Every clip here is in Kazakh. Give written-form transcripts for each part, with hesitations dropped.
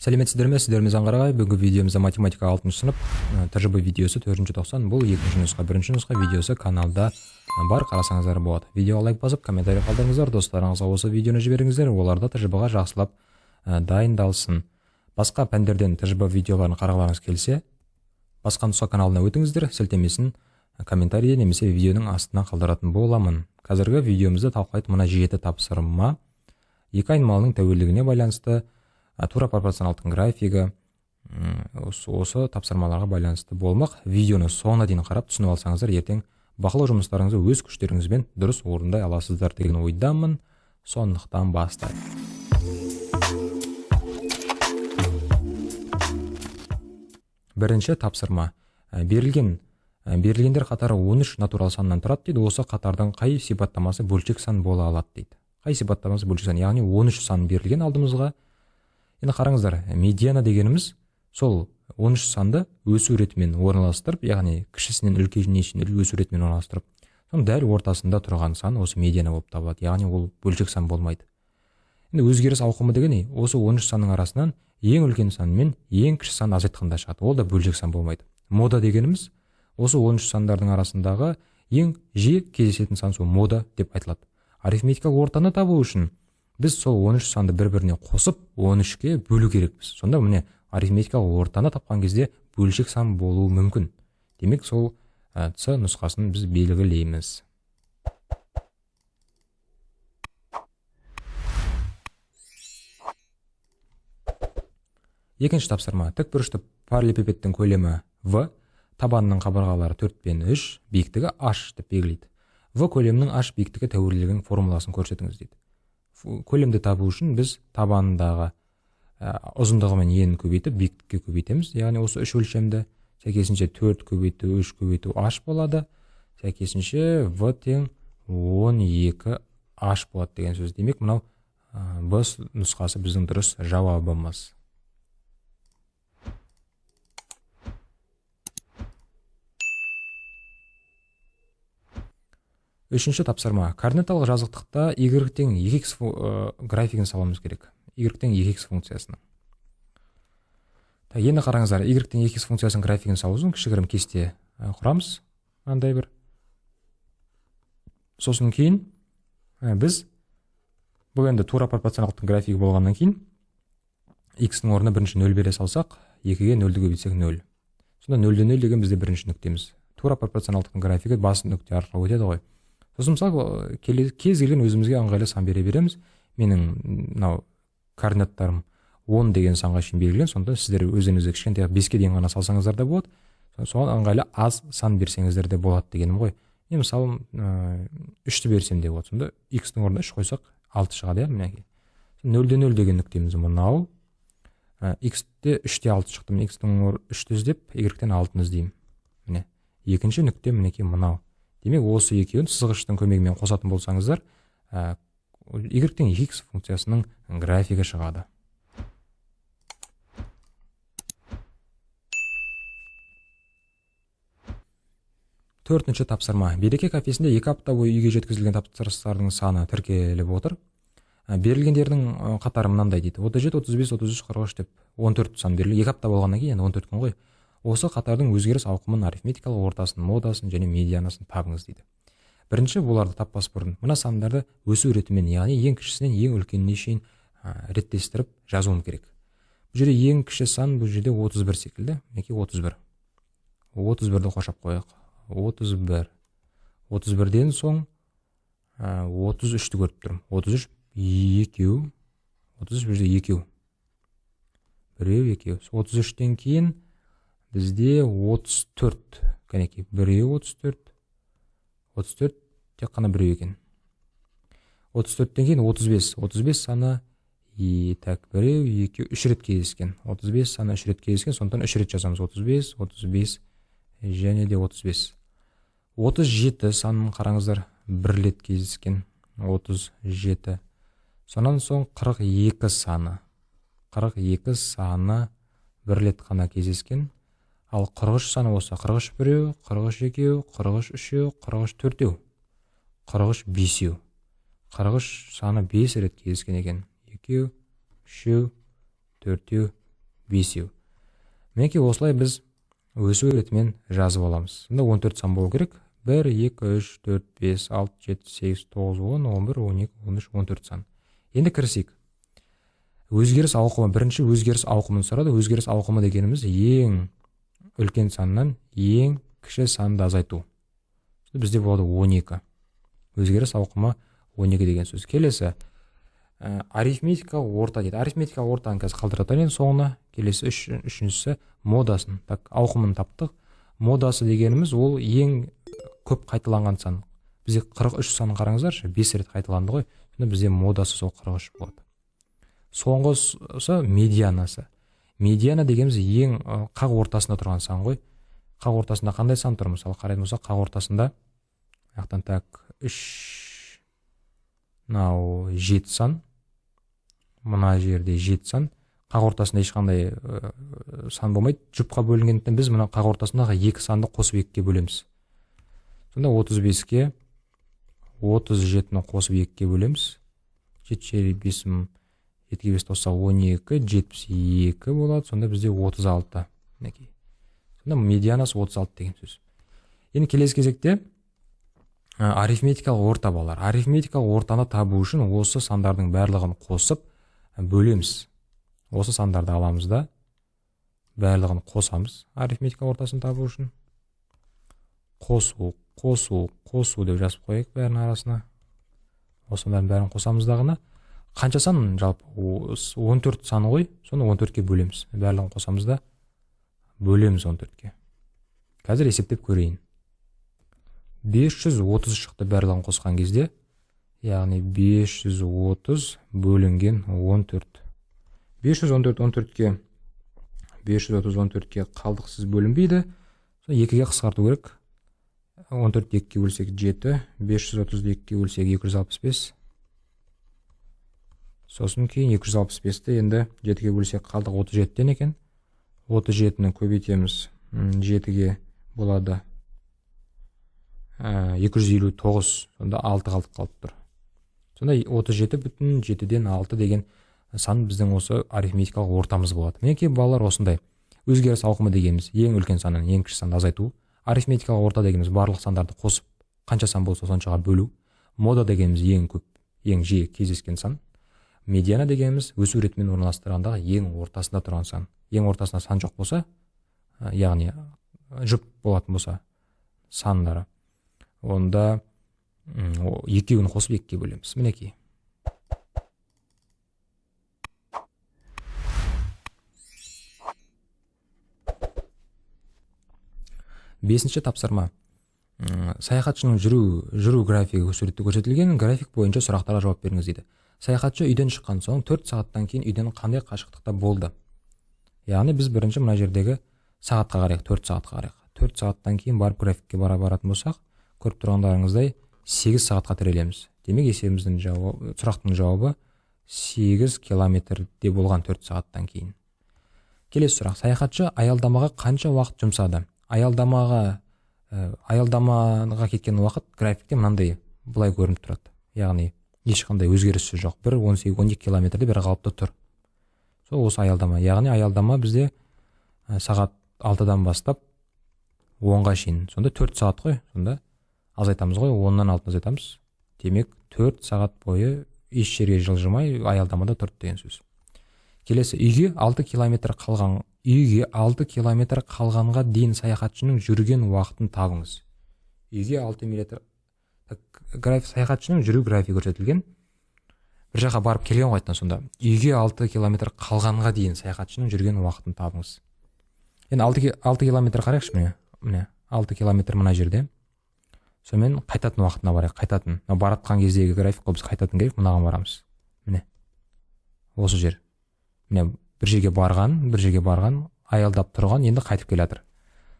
Сәлеметсіздер ме, сіздермен Заңғар. Бүгінгі видеомызда математика 6 сынып, ТЖБ видеосы 4-90, бұл екінші нұсқа, бірінші нұсқа видеосы каналда бар, қарасаңыздар болады. Видеоға лайк басып, комментарий қалдырыңыздар, достарыңызға осы видеоны жіберіңіздер, олар да ТЖБ-ға жақсылап дайындалсын. Басқа пәндерден ТЖБ видеоларын қарағыларыңыз келсе, басқа нұсқа каналына өтіңіздер, сілтемесін комментарийде немесе видеоның астына қалдыратын боламын. Қазіргі видеомызда талқылайтын мына 7 тапсырма екі айнымалының тәуелділігіне байланысты, тура пропорционалдықтың графигі, осы тапсырмаларға байланысты болмақ. Видеоны соңына дейін қарап түсініп алсаңыздар, ертең бақылау жұмыстарыңызды өз күштеріңізбен дұрыс орындай аласыздар деген ойдамын. Сондықтан бастайық. Бірінші тапсырма. Берілгендер қатары 13 натурал саннан тұрады дейді. Осы қатардың қай сипаттамасы бөлшек сан бола алады дейді. Қай сипаттамасы бөлшек сан? Яғни 13 сан берілген алдымызға. Енді қараңыздар, медиана дегеніміз сол 13 санды өсу ретімен орналастырып, яғни кішісінен үлкеніне шейін өсу ретімен орналастырып, соның дәл ортасында тұрған сан осы медиана болып табылады. Яғни ол бөлшек сан болмайды. Енді өзгеріс ауқымы деген не? Осы 13 санның арасынан ең үлкен сан мен ең кіші сан азайтқанда шығады. Ол да бөлшек сан болмайды. Мода дегеніміз осы 13 сандардың арасындағы ең жиі кездесетін сан сол мода деп айтылады. Арифметикалық ортаны табу үшін біз сол 13 санды бір-біріне қосып 13-ке бөлу керекпіз. Сонда міне арифметикалық ортаны тапқан кезде бөлшек сан болуы мүмкін. Демек сол С нұсқасын біз белгілейміз. Екінші тапсырма. Тікбұрышты параллелепипедтің көлемі В, табанының қабырғалары 4 пен 3, биіктігі H деп белгілейді. В көлемінің H биіктігі тәуелділігінің формуласын көрсетіңіз дейді. Көлемді табу үшін біз табанындағы ұзындығы мен енін көбейтіп биіктікке көбейтеміз. Яғни осы үш өлшемді сәйкесінше 4 көбейту 3 көбейту H болады. Сәйкесінше В тең 12 H болады деген сөз. Демек мынау Б нұсқасы біздің дұрыс жауабымыз. Үшінші тапсырма. Координаталық жазықтықта y тең 2x графигін салуымыз керек. Y тең 2x функциясының. Енді қараңыздар, y тең 2x функциясының графигін салу үшін кішігірім кесте құрамыз. Мынандай бір. Сосын кейін біз бұл енді тура пропорционалдықтың графигі болғаннан кейін x-ның орнына бірінші 0 бере салсақ, 2-ге 0-ді көбейтсек 0. Сонда 0-де 0 деген бізде бірінші нүктеміз. Тура пропорционалдықтың графигі бас нүкте арқылы өтеді ғой. Сосын мысалы кез келген өзімізге ыңғайлы сан бере береміз. Менің мынау координаттарым 10 деген санға шейін берілген, сонда сіздер өздеріңізге кішкентай 5-ке дейін ғана салсаңыздар да болады. Соған ыңғайлы аз сан берсеңіздер де болады дегенім ғой. Мен мысалы 3-ті берсем де болады. Сонда x-ның орнына 3 қойсақ 6 шығады, иә, мінекей. 0-де 0 деген нүктеміз мынау. X-те 3-те 6 шықты. Мен x-тің 3-ті іздеп, y-тен 6-ны іздеймін. Міне. Екінші нүкте мінекей мынау. Демек, осы екеуін сызғыштың көмегімен қосатын болсаңыздар, y тең 2x функциясының графигі шығады. Төртінші тапсырма. Береке кафесінде 2 апта бойы үйге жеткізілген тапсырыстардың саны тіркеліп отыр. Берілгендердің қатары мынандай дейді. 37, 35, 33, 43 деп 14 сан берілген. 2 апта болғаннан кейін енді 14 күн ғой. Осы қатардың өзгеріс ауқымын, арифметикалық ортасын, модасын және медианасын табыңыз дейді. Бірінші бұларды таппас бұрын мына сандарды өсу ретімен, яғни ең кішісінен ең үлкеніне шейін реттестіріп жазуым керек. Бұл жерде ең кіші сан бұл жерде 31 секілді. Мінекей 31. 31-ді қоршап қояйық. 31. 31-ден соң 33-ті көріп тұрмын. 33 екеу. 33 бұл жерде екеу. Біреу, екеу. 33-тен кейін бізде 34. Кәнекей, біреу 34. 34 тек қана біреу екен. 34-тен кейін 35. 35 саны так, біреу, екеу, үш рет кездескен. 35 саны үш рет кездескен, сондықтан үш рет жазамыз. 35, 35 және де 35. 37 санын қараңыздар, бір рет кездескен. 37. Сонан соң 42 саны. 42 саны бір рет қана кездескен. Ал 43 саны болса, 43 біреу, 43 екеу, 43 үшеу, 43 төртеу, 43 бесеу. 43 саны 5 рет кездескен екен. Екеу, үшеу, төртеу, 5. Мінекей осылай біз өсу ретімен жазып аламыз. Сонда 14 сан болу керек. 1, 2, 3, 4, 5, 6, 7, 8, 9, 10, 11, 12, 13, 14 сан. Енді кірісейік. Өзгеріс ауқымы, бірінші өзгеріс ауқымын сұрады. Өзгеріс ауқымы дегеніміз ең үлкен саннан ең кіші санды азайту. Бізде болады 12. Өзгеріс ауқымы 12 деген сөз. Келесі арифметикалық орта дейді. Арифметикалық ортаны қазір қалдыра тұрайын соңына. Келесі үшіншісі модасын. Так, ауқымын таптық. Модасы дегеніміз ол ең көп қайталанған сан. Бізде 43 санын қараңыздаршы, 5 рет қайталанды ғой. Сонда бізде модасы сол 43 болады. Соңғысы медианасы. Медиана дегеніміз ең қақ ортасында тұрған сан ғой. Қақ ортасында қандай сан тұр? Мысалы қарайтын болсақ, қақ ортасында жақтан так 3, мынау 7 сан, мына жерде 7 сан. Қақ ортасында ешқандай сан болмайды. Жұпқа бөлінгендіктен біз мына қақ ортасындағы 2 санды қосып 2-ге бөлеміз. Сонда 35-ке 37-ні қосып 2-ге бөлеміз. 7 5, 7-ге 5 қосса 12, 72 болады. Сонда бізде 36. Мінекей. Сонда медианасы 36 деген сөз. Енді келесі кезекте арифметикалық орта балалар. Арифметикалық ортаны табу үшін осы сандардың барлығын қосып бөлеміз. Осы сандарды аламыз да барлығын қосамыз арифметикалық ортасын табу үшін. Қосу, қосу, қосу деп жазып қояйық бәрінің арасына. Осы сандардың бәрін қосамыз дағыны. Қанша сан жалпы? 14 саны ғой. Соны 14-ке бөлеміз. Барлығын қосамыз да бөлеміз 14-ке. Қазір есептеп көрейін. 530 шықты барлығын қосқан кезде, яғни 530 бөлінген 14. 514 14-ке, 530 14-ке қалдықсыз бөлінбейді. Соны 2-ге қысқарту керек. 14 2-ге бөлсек 7, 530 2-ге бөлсек 265. Сосын кейін 265-ті енді 7-ге бөлсек қалдық 37-тен екен. 37-ні көбейтеміз, 7-ге болады 259, сонда 6 қалдық қалып тұр. Сонда 37,7-6 деген сан біздің осы арифметикалық ортамыз болады. Мінекей балалар осындай. Өзгеріс ауқымы дегеніміз ең үлкен саннан ең кіші санды азайту. Арифметикалық орта дегеніміз барлық сандарды қосып қанша сан болса соншаға бөлу. Мода дегеніміз ең көп, ең жиі кездескен сан. Медиана дегеніміз өсу ретімен орналастырғандағы ең ортасында тұрған сан. Ең ортасында сан жоқ болса, яғни жұп болатын болса сандары, онда екеуін қосып екіге бөлеміз. Мінекей. Бесінші тапсырма. Саяхатшының жүру графигі суретте көрсетілген. График бойынша сұрақтарға жауап беріңіз дейді. Саяхатшы үйден шыққан соң 4 сағаттан кейін үйден қандай қашықтықта болды? Яғни біз бірінші мына жердегі сағатқа қарайық, 4 сағатқа қарайық. 4 сағаттан кейін барып графикке баратын болсақ, көріп тұрғандарыңыздай 8 сағатқа тірелеміз. Демек, есебіміздің жауабы, сұрақтың жауабы 8 километрде болған 4 сағаттан кейін. Келесі сұрақ. Саяхатшы аялдамаға қанша уақыт жұмсады? Аялдамаға кеткен уақыт графикте мынандай былай көрініп тұрады. Яғни ешқандай өзгеріс жоқ. Бір он сегіз, он екі километрде бір қалыпты тұр. Сол осы аялдама. Яғни аялдама бізде сағат 6-дан бастап 10-ға шейін. Сонда 4 сағат қой. Сонда азайтамыз ғой, 10-нан 6-ны азайтамыз. Демек, 4 сағат бойы еш жерге жылжымай аялдамада тұрды деген сөз. Келесі, үйге 6 километр қалған, үйге 6 километр қалғанға дейін саяхатшының жүрген уақытын табыңыз. Үйге 6 метр, так, график, саяхатшының жүру графигі көрсетілген. Бір жаққа барып келген ғой айтқан сонда. Үйге 6 километр қалғанға дейін саяхатшының жүрген уақытын табыңыз. Енді 6 километр қарайықшы, міне. Міне, 6 километр мына жерде. Сонымен қайтатын уақытына барайық, қайтатын. Мына баратқан кездегі график қой, біз қайтатын керек, мынаған барамыз. Міне. Осы жер. Міне, бір жерге барған, бір жерге барған, аялдап тұрған, енді қайтып келе жатыр.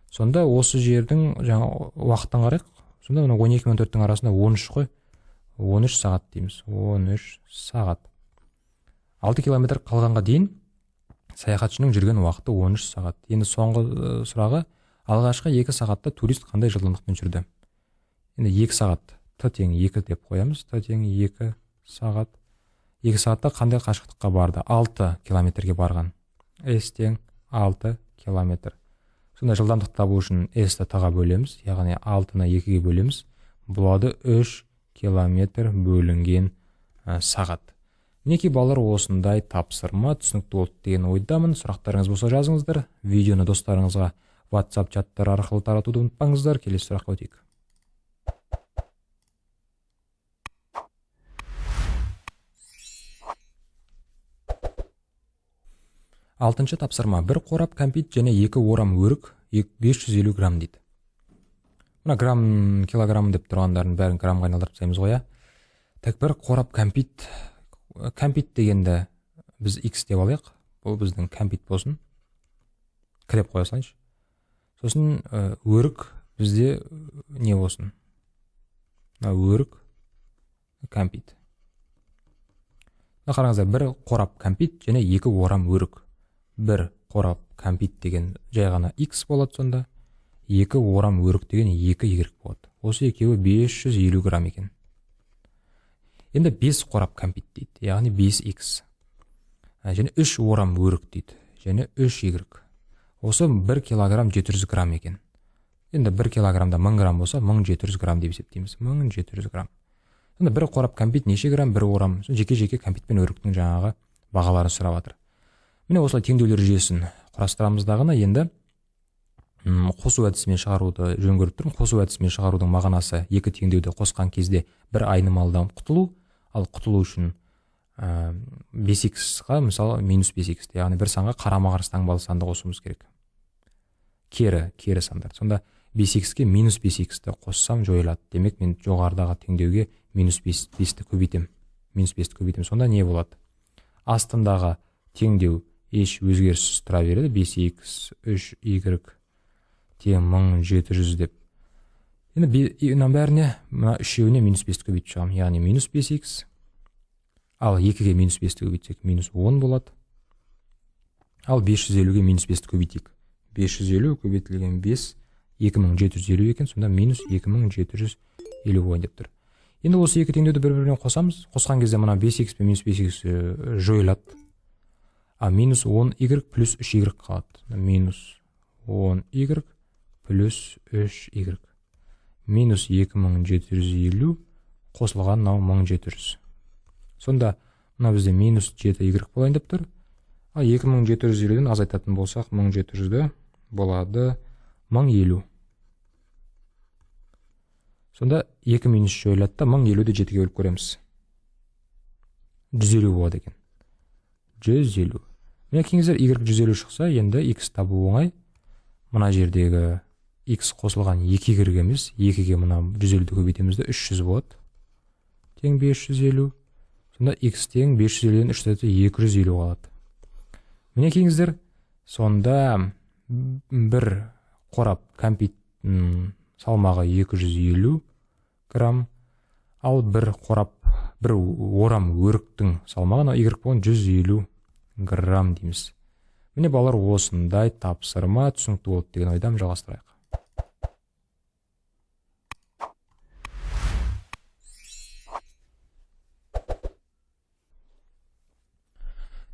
Сонда осы жердің жаңа уақытын қарайық. Сонда мына он екі мен төрттің арасында он үш қой. Он үш сағат дейміз. Он үш сағат. 6 километр қалғанға дейін саяхатшының жүрген уақыты он үш сағат. Енді соңғы сұрағы, алғашқы 2 сағатта турист қандай жылдамдықпен жүрді? Енді 2 сағат, Т тең 2 деп қоямыз. Т тең 2 сағат. 2 сағатта қандай қашықтыққа барды? 6 километрге барған. S тең 6 километр. Сонда жылдамдықты табу үшін S-ті Т-ға бөлеміз, яғни 6-ны 2-ге бөлеміз. Болады 3 километр бөлінген сағат. Мінекей балалар, осындай тапсырма түсінікті болды деген ойдамын. Сұрақтарыңыз болса жазыңыздар. Видеоны достарыңызға WhatsApp чаттар арқылы таратуды ұмытпаңыздар. Келесі сұраққа өтейік. Алтыншы тапсырма. Бір қорап кәмпит және 2 орам өрік 550 грамм дейді. Мына грамм, килограмм деп тұрғандардың бәрін граммға айналдырып тастаймыз ғой, иә. Так, бір қорап кәмпит, кәмпит дегенді біз x деп алайық. Бұл біздің кәмпит болсын. Кіреп қоя салайыншы. Сосын өрік бізде не болсын? Мына өрік кәмпит. Мына қараңыздар, бір қорап кәмпит және 2 орам өрік. Бір қорап кәмпит деген жай ғана x болады сонда. 2 орам өрік деген 2 y болады. Осы екеуі 550 грамм екен. Енді 5 қорап кәмпит дейді, яғни 5x. Және 3 орам өрік дейді, және 3y. Осы 1 килограмм 700 грамм екен. Енді 1 килограммда 1000 грамм болса, 1700 грамм деп есептейміз. 1700 грамм. Сонда бір қорап кәмпит неше грамм, бір орам. Жеке-жеке кәмпит пен өріктің жаңағы бағаларын сұрап жатыр. Міне осылай теңдеулер жүйесін құрастырамыз дағыны. Енді қосу әдісімен шығаруды жөн көріп тұрмын. Қосу әдісімен шығарудың мағынасы екі теңдеуді қосқан кезде бір айнымалыдан құтылу. Ал құтылу үшін 5x-қа мысалы минус 5x, яғни бір санға қарама-қарсы таңбалы санды қосуымыз керек. Кері сандар. Сонда 5x-ке минус 5x-ті қоссам жойылады. Демек мен жоғарыдағы теңдеуге минус 5-ті көбейтемін. Минус 5-ті көбейтемін. Сонда не болады? Астындағы теңдеу еш өзгеріссіз тұра береді. 5x 3y тең 1700 деп. Енді мынаның бәріне, мына үшеуіне минус 5-ті көбейтіп шығамын. Яғни минус 5x. Ал 2-ге минус 5-ті көбейтсек минус 10 болады. Ал 550-ге минус 5-ті көбейтейік. 550 көбейтілген 5 2750 екен, сонда минус 2750 болайын деп тұр. Енді осы екі теңдеуді бір-бірімен қосамыз. Қосқан кезде мына 5x пен минус 5x жойылады. А минус 10y плюс 3y қалады. Минус 10y плюс 3y. Минус 2750 қосылған мынау 1700. Сонда мына бізде минус 7y болайын деп тұр. Ал 2750-ден азайтатын болсақ, 1700-ді болады 1050. Сонда 2 минус жойылады да, 1050-ді 7-ге бөліп көреміз. 150 болады екен. 150. Мінекейіңіздер, y 150 шықса, енді x табу оңай. Мына жердегі x қосылған 2y емес, 2-ге мына 150-ді көбейтеміз де 300 болады. Тең 550. Сонда x тең 550-ден 300 250 қалады. Мінекейіңіздер, сонда бір қорап кәмпиттің салмағы 250 грамм, ал бір қорап, бір орам өріктің салмағы мынау y болған 150 грамм дейміз. Міне балалар, осындай тапсырма түсінікті болды деген ойдамын. Жалғастырайық.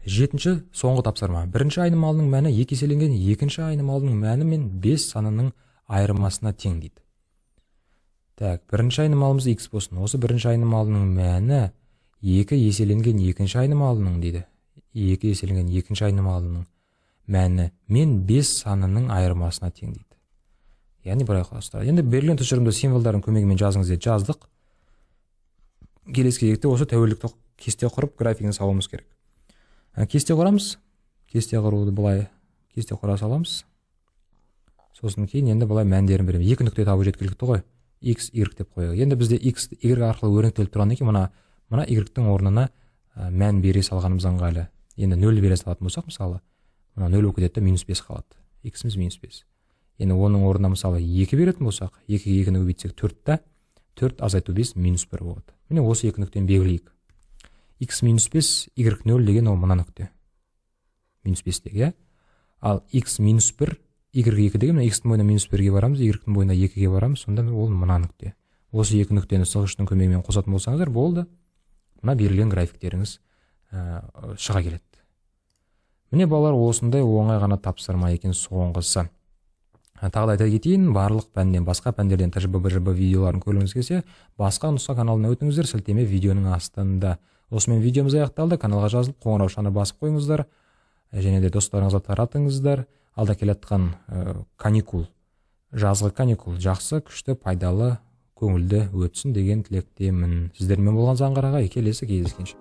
Жетінші соңғы тапсырма. Бірінші айнымалының мәні екі еселенген екінші айнымалының мәні мен 5 санының айырмасына тең дейді. Так, бірінші айнымалымыз x болсын. Осы бірінші айнымалының мәні 2 еселенген екінші айнымалының дейді. 2 еселенген екінші айнымалының мәні мен 5 санының айырмасына тең дейді. Яғни былай құрастырады. Енді берілген тұжырымды символдардың көмегімен жазыңыз деп жаздық. Келесі кезекте осы тәуелдікті кесте құрып графигін салуымыз керек. Кесте құрамыз. Кесте құруды былай кесте құра саламыз. Сосын кейін енді былай мәндерін береміз. Екі нүкте табу жеткілікті ғой. X, Y деп қояйық. Енді бізде X, Y арқылы өрнектеліп тұрғаннан кейін мына Y-тің орнына мән бере салғанымыз ыңғайлы. Енді 0 бере салатын болсақ, мысалы, мына 0 болып кетеді де минус 5 қалады. X-іміз минус 5. Енді оның орнына мысалы 2 беретін болсақ, 2-ге 2-ні көбейтсек 4 та, 4 азайту 5 минус 1 болады. Міне осы екі нүктені белгілейік. X минус 5, Y 0 деген ол мына нүкте. Минус 5-тегі, иә? Ал X минус 1, Y 2 деген мына X-тің бойына минус 1-ге барамыз, Y-тің бойына 2-ге барамыз, сонда ол мына нүкте. Осы екі нүктені сызғыштың көмегімен қосатын болсаңыздар, болды. Мына берілген графиктеріңіз шыға келеді. Міне, балалар, осындай оңай ғана тапсырма екен соңғысы. Тағы да айта кетейін, барлық пәннен, басқа пәндерден ТЖБ, БЖБ видеоларын көргіңіз келсе, «Басқа нұсқа» каналына өтіңіздер, сілтеме видеоның астында. Осымен видеомыз аяқталды. Каналға жазылып, қоңыраушаны басып қойыңыздар және де достарыңызға таратыңыздар. Алда келе жатқан каникул, жазғы каникул жақсы, күшті, пайдалы, көңілді өтсін деген тілектемін. Сіздермен болған Заңғар ағай. Келесі кездескенше.